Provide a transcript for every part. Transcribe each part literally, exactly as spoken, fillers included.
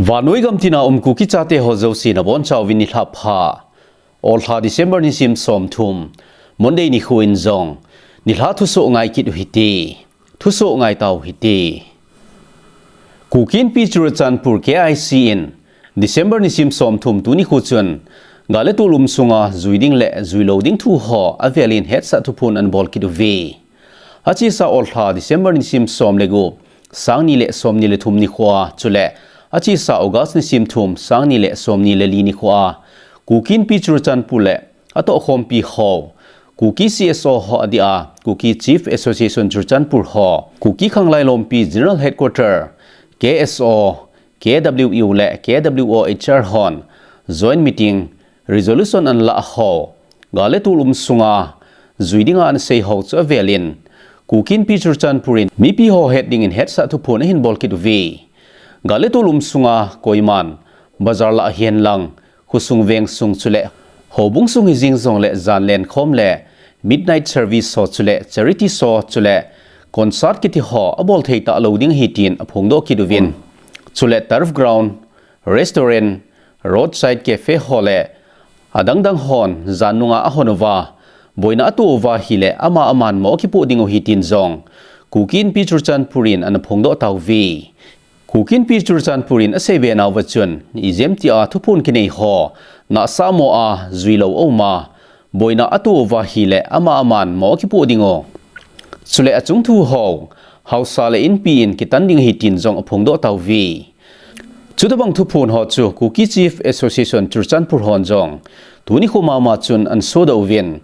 Vannoi gam tina um Kuki chate ho jouse nabonchauvin nilhah pha. Olha December nisim somthum, Monday nikho in jong nilhah thusoh ngai kit uhite. Thusoh ngai tau hite. Kuki Inpi Churachandpur K I C in December nisim somthum tuni nikho chun gal le tol um sunga jui ding le jui lou ding thu ho avelin hetsah thuphon anabol kit uve. Achesa olha December nisim som le gup, sang ni le som ni le thum nikhoa, chule achesa August nisim thum, sang ni le som ni le li nikhoa, Kuki Inpi Churachandpur le atohkhompi ho, Kuki C S O ho adia, Kuki Chief Association Churachandpur ho, Kuki Khanglai Lompi General Headquarter, K S O, K W U le K W O H R hon joint meeting, resolution analah ho, gal le tol um sunga jui dinga anasei ho chu avelin, Kuki Inpi Churachandpur in mipi ho het dingin hetsah thuphon ahin bol kit uve. Gal le tol um sunga koiman bazar lah hihen lang, khosung veng sung chule houbung sung hijing jongle jan lenkhom le midnight service ho chule charity show chule concert kiti ho abol thei talou ding ahi tin aphongdoh kit uvin. Chule turf ground, restaurant, roadside cafe ho le adangdang hon jan nunga ahon uva, boina ato uva ahile ama aman mo akipoh diu ahi tin jong Kuki Inpi Churachandpur in anaphongdoh tauve. Kuki Inpi Churachandpur in aseibe nauva chun, ijemtia thuphon kinei ho nahsah mo a jui lou aum a, boina ato uva ahile ama aman mo akipoh diu. Chule achung thu ho haosa le inpi in kitan ding ahi tin jong aphongdoh tauve. Chutabang thuphon ho chu Kuki Chief Association Churachandpur hon jong tuni nikho mama chun anasodoh uvin,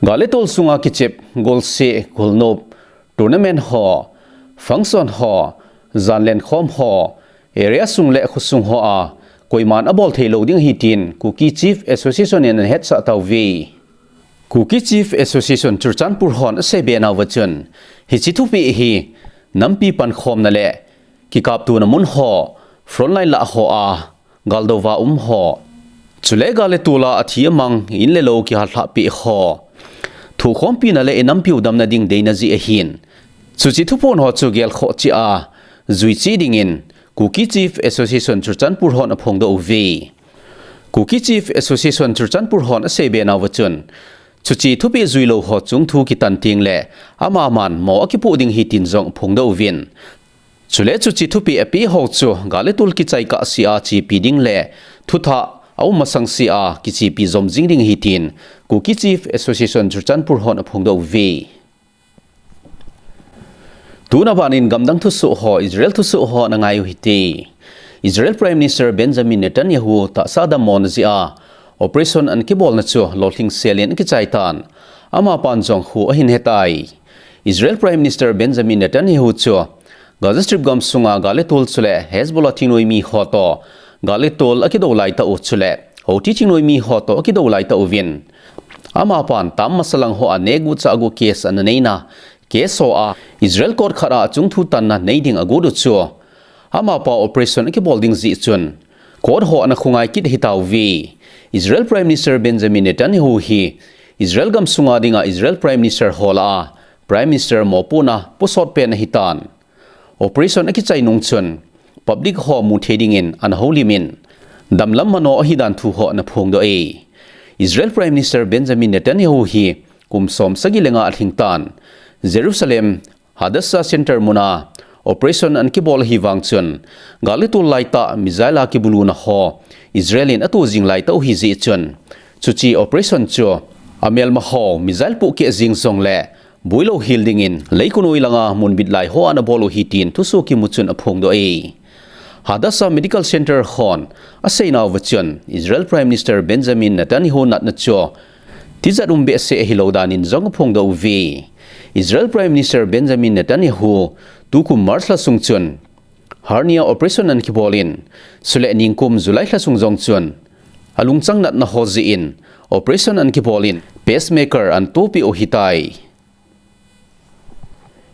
gal le tol sunga kichep, golseh, golnop, tournament ho, function ho, jan lenkhom ho, area sung le khosung hoa koiman abol thei lou ding ahi tin Kuki Chief Association in anahetsah tauve. Kuki Chief Association Churachandpur hon aseibe nauva chun, hiche thupeh hi nampi pankhomna le kikaptona mun ho, frontline lah hoa galdouva um ho, chule gal le tola athi amang, in le lou kihatlhah peh ho, thukhompina le inampiu damna ding deina jeh ahin, chuche thuphon ho chu gelkhoh cheh a jui cheh dingin Kuki Chief Association Churachandpur hon aphongdoh uve. Kuki Chief Association Churachandpur hon aseibe nauva chun, chuche thupeh jui lou ho chungthu kitan tengle ama aman mo akipoh ding ahi tin jong aphongdoh uvin. Chule chuche thupeh apeh ho chu gal le tol kichai kahsea chepi ding le thutha aum masang sea kichepi jom jing ding ahi tin Kuki Chief Association Churachandpur hon aphongdoh uve. Tuna banin gamdang thusoh ho, Israel thusoh ho nangai uhite. Israel Prime Minister Benjamin Netanyahu tahsa dammona jeh a operation anakibolna chu lolhing selin akichai tan, amapan jong khu ahin hetai. Israel Prime Minister Benjamin Netanyahu chu Gaza Strip gamsunga gal le tol chule Hezbollah thingnoimi ho toh gal le tol akidou laitah u chule Houthi thingnoimi ho toh akidou laitah uvin, amapan tam masa lang hoa negu chagu case ananeina case hoa Israel court khat a achungthu tanna nei ding agot u chu amapa operation akibol ding jeh chun court ho anakhongai kit ahitauve. Israel Prime Minister Benjamin Netanyahu hi Israel gamsunga dinga Israel Prime Minister ho lah a Prime Minister mopohna posot pen ahitan. Operation akichai nung chun public ho muthei dingin anahoulimin damlam mano ahidan thu ho anaphongdoh e. Israel Prime Minister Benjamin Netanyahu hi kum som sagi le nga alhingtan Jerusalem Hadassah Center muna operation anakibol ahivang chun gal le tol laitah missile a kibuluna ho Israel in ato jing laitah u ahijeh chun chuche operation chu amelma ho missile pohkeh jeng jongle boilou hel dingin leikonoi langa munbit lai hoa anabol u ahi tin thusoh kimu chun aphongdoh e. Hadassah Medical Center hon aseinauva chun Israel Prime Minister Benjamin Netanyahu natna chu tijat um behseh ahilou danin jong aphongdoh uve. Israel Prime Minister Benjamin Netanyahu tukum March lha sung chun hernia operation anakibol in, chule ningkum July lha sung jong chun alungchang natna ho jeh in operation anakibol in pacemaker anatohpeh u ahitai.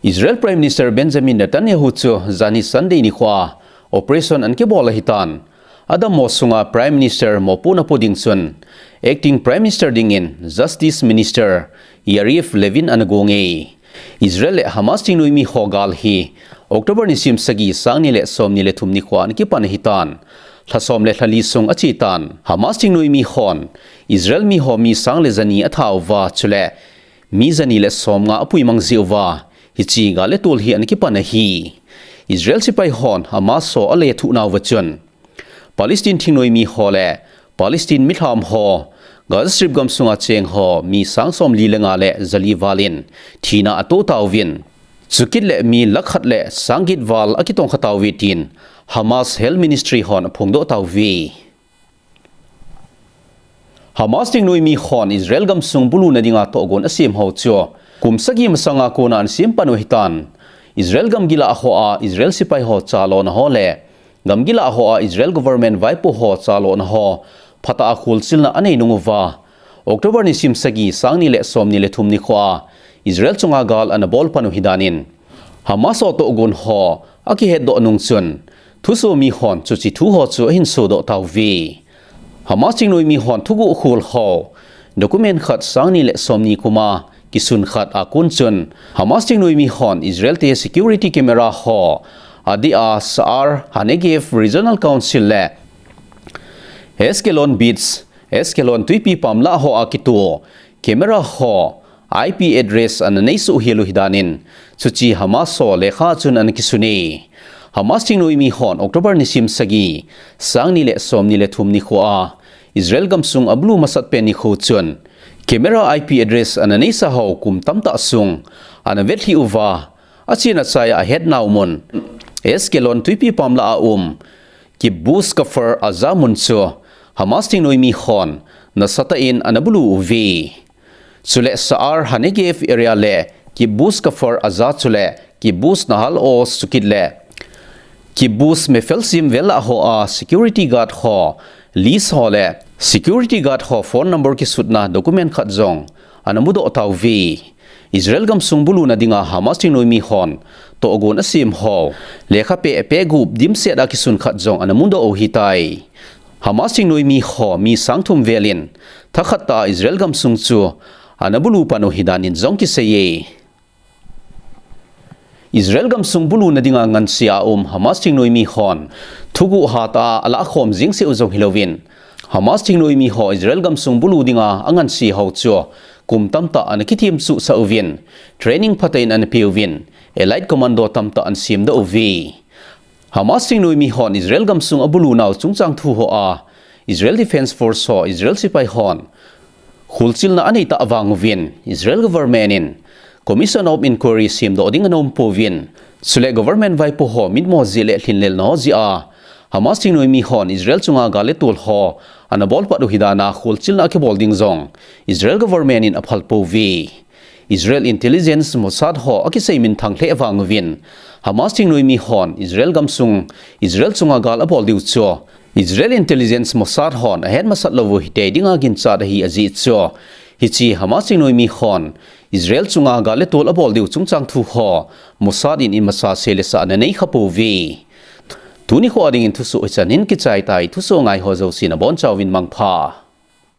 Israel Prime Minister Benjamin Netanyahu chu janhi Sunday nikhoa operation anakibol ahitan, adammo sunga Prime Minister mopohna po ding chun Acting Prime Minister dingin Justice Minister Yariv Levin anagong e. Israel le Hamas thingnoimi ho gal hi October nisim sagi, sang ni le som ni le thum nikho a ana kipan ahitan. Lha som le lha li sung achetan. Hamas thingnoimi hon Israel mi ho mi sang le jani atha uva, chule mi jani le som nga apuimang jeh uva, hiche gal le tol hi ana kipan ahi. Israel sepai hon Hamas ho alethuh nauva chun, Palestine thingnoimi ho le Palestine milham ho, Gaza Strip gamsunga cheng ho mi sang som li le nga le ja li val in thina ato tauvin, chukit le mi lakh khat le sang get val akitongkha tauve tin Hamas Health Ministry hon aphongdoh tauve. Hamas thingnoimi hon Israel gamsung buluna dinga tohgon asem ho chu kum sagi masanga kona ana sem pan u ahitan. Israel gamgi lah hoa Israel sepai ho chalona ho le gamgi lah hoa Israel government vaipo ho chalona ho phatah a kholchilna anei nung uva, October nisim sagi, sang ni le som ni le thum nikho a Israel chunga gal ana bol pan u ahi danin, Hamas ho tohgon ho akihetdoh nung chun, thusomi hon chuche thu ho chu ahin sodoh tauve. Hamas thingnoimi hon thuguh khol ho document khat sang ni le som ni kum a kisun khat a kon chun, Hamas thingnoimi hon Israel te security camera ho adeh a Sa'ar HaNegev Regional Council le Ashkelon Beach, Ashkelon tuipi pam lah hoa kito camera ho I P address ana nei suh hel u ahi danin, chuche Hamas ho lekha chun ana kisun e. Hamas thingnoimi hon October nisim sagi, sang ni le som ni le thum nikho a Israel gamsung abulu masat pen nikho chun camera I P address ana neisa ho kum tamtah sung ana vetlhi uva, achena chai a ahet nau mun, Ashkelon tuipi pam lah a um Kibbutz Kfar Aza mun chu Hamas thingnoimi hon nasatah in ana bulu uve. Chule Sa'ar HaNegev area le Kibbutz Kfar Aza chule Kibbutz Nahal Oz chukit le Kibbutz Mefelsim vel lah hoa security guard ho list ho le security guard ho phone number kisutna document khat jong ana mudoh tauve. Israel gamsung buluna dinga Hamas thingnoimi hon tohgon asem ho lekha peh, peh gup dimset a kisun khat jong ana mudoh u ahitai. Hamas thingnoimi ho mi sang thum vel in thakhat tah a Israel gamsung chu ana bulu pan u ahi danin jong kisei e. Israel gamsung buluna dinga ngansea um Hamas thingnoimi hon thuguh hatah a alahkhom jing seh u jong hilouvin, Hamas thingnoimi ho Israel gamsung bulu dinga angansea ho chu kum tamtah ana kithem suhsah uvin, training phatah in ana peuvin, elite commando tamtah ana semdoh uve. Hamas thingnoimi hon Israel gamsung abulu nau chungchang thu hoa Israel Defense Force ho Israel sepai hon kholchilna anei tah vang uvin, Israel government in Commission of Inquiry semdoh ding ana um pouvin, chule government vaipo ho mitmo jeh le lhinlelna ho jeh a Hamas thingnoimi hon Israel chunga gal le tol ho ana bol pat u ahi dana kholchilna akibol ding jong Israel government in aphal pouve. Israel Intelligence Mossad ho akisei minthang lheh vang uvin, Hamas thingnoimi hon Israel gamsung, Israel chunga gal abol diu chu Israel Intelligence Mossad hon ahet masat lou u hitei dinga ginchat ahi ajeh chu, hiche Hamas thingnoimi hon Israel chunga gal le tol abol diu chungchang thu ho Mossad in imacha seilesa ana neikha pouve. Tuni kho a dingin thusoh hichan hin kichai tai, thusoh ngai ho jousen abonchauvin mangpha.